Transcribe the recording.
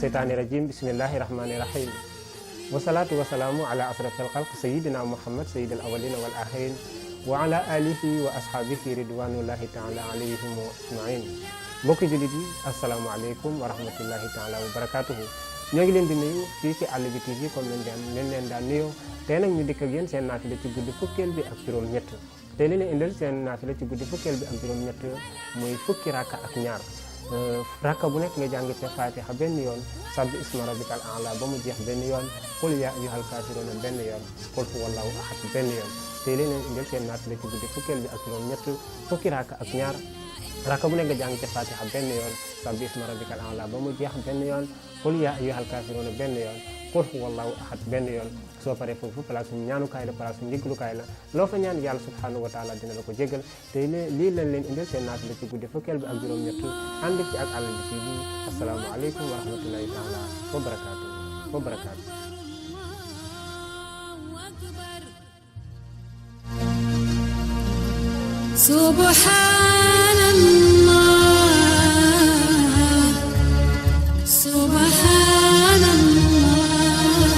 الشيطان الرجيم بسم الله الرحمن الرحيم والصلاة والسلام على أشرف الخلق سيدنا محمد سيد الأولين والآخرين وعلى آله وأصحابه رضوان الله تعالى عليهم أجمعين mbokki jullit yi asalaamaaleykum wa rahmatullahi taala wa barakatuhu ñoo ngi leen di nuyu fii ci Àll Bi TV comme leen daan nuyoo tey nag ñu dikk ak yéen seen naafila ci guddi fukkeel bi ak juróom-ñett tey leen indil seen naafila ci guddi fukkeel bi ak juróom-ñett muy fukki rakka ak ñaar rakka bu nekk nga jàng ca Fatiha benn yoon sabbi isma rabbikal a'la ba mu jeex benn yoon qul yaa ayyuhal kaafiruuna benn yoon qul huwallahu ahad benn yoon tey leen indil seen naafila ci guddi fukkeel bi ak juróom-ñett fukki rakka ak ñaar rakka bu nekk nga jàng ca Fatiha benn yoon sabbi isma rabbikal a'la ba mu jeex benn yoon qul yaa ayyuhal kaafiruuna benn yoon qul huwallahu ahad benn yoon soo paree foofu place ñaanukaay la place njëglukaay la loo fa ñaan yàlla subhanahu wa taala dina la ko jégal te lii lañ leen indil seen naafila ci guddi fukkeel bi ak juróom-ñett ànd ci ak Àll Bi TV asalaamaaleykum wa rahmatullahi taala wa barakaatu subhan